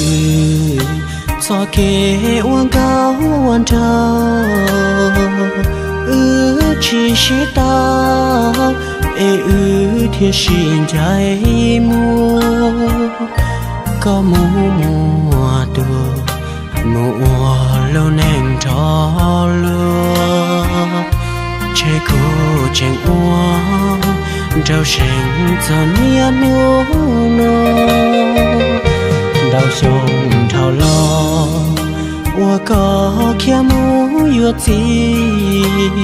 Wb txoj kev ua nkauj ua nraug, wb tsis sib tau, es wb thiaj sib ncaim mus. Koj mus muaj tus, mus ua lub neej nrog luag, ntshe kuv tseem ua nraug seev txog niaj hnub no. Ntau xyoo dhau los uas koj khiav mus yuav txiv,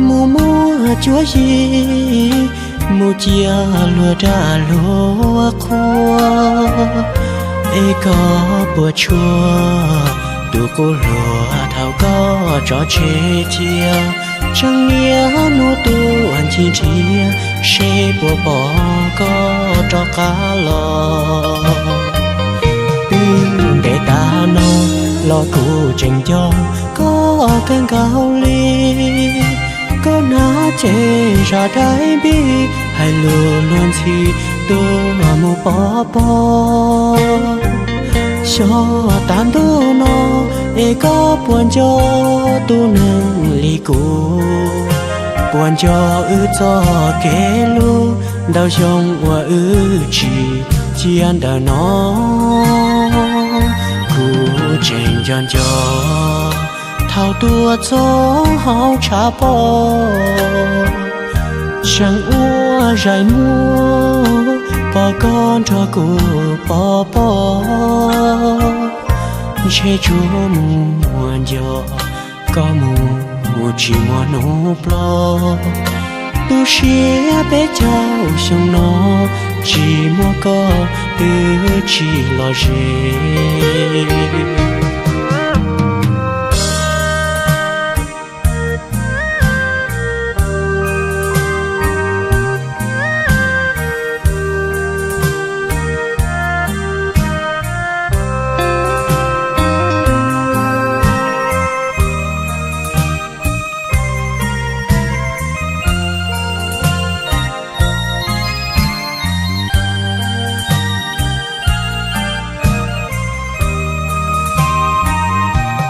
mus muaj cuab yig, mus cia luag raj luag qhua, es koj puas tshua tus qub hluas thaum koj tso tseg cia, tseem niaj hnub tuaj ncig nrhiav seb puas pom koj rov qab los. Twb ntev tas no los kuv tseem nco koj kawg nkaus li. Koj hnav cev zaj dai npib, hais lus luag ntxhi tuaj mus pov pob. Xyov tas ntuj no es koj puas nco tus neeg li kuv, puas nco wb txoj kev hlub ntau xyoo uas wb tsis cia ntawm no. Kuv tseem nco nco thaum tuaj txog hauv tshav pob, tseem ua zais muag pom koj nrog kuv pov pob. Ntshe tsuas muaj nco koj mus tsis muaj hnub plob. Tu siab peb caug xyoo no tsis muaj koj twb tsis los ze.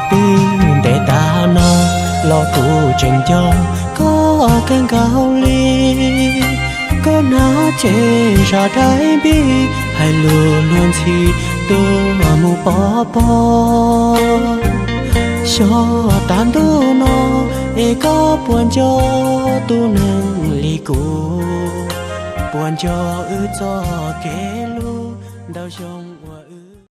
Twb ntev tas no los kuv tseem nco koj kawg nkaus li. Koj hnav cev zaj dai npib, hais lus luag ntxhi tuaj mus pov pob. Xyov tas ntuj no es koj puas nco tus neeg li kuv, puas nco wb txoj kev hlub ntau xyoo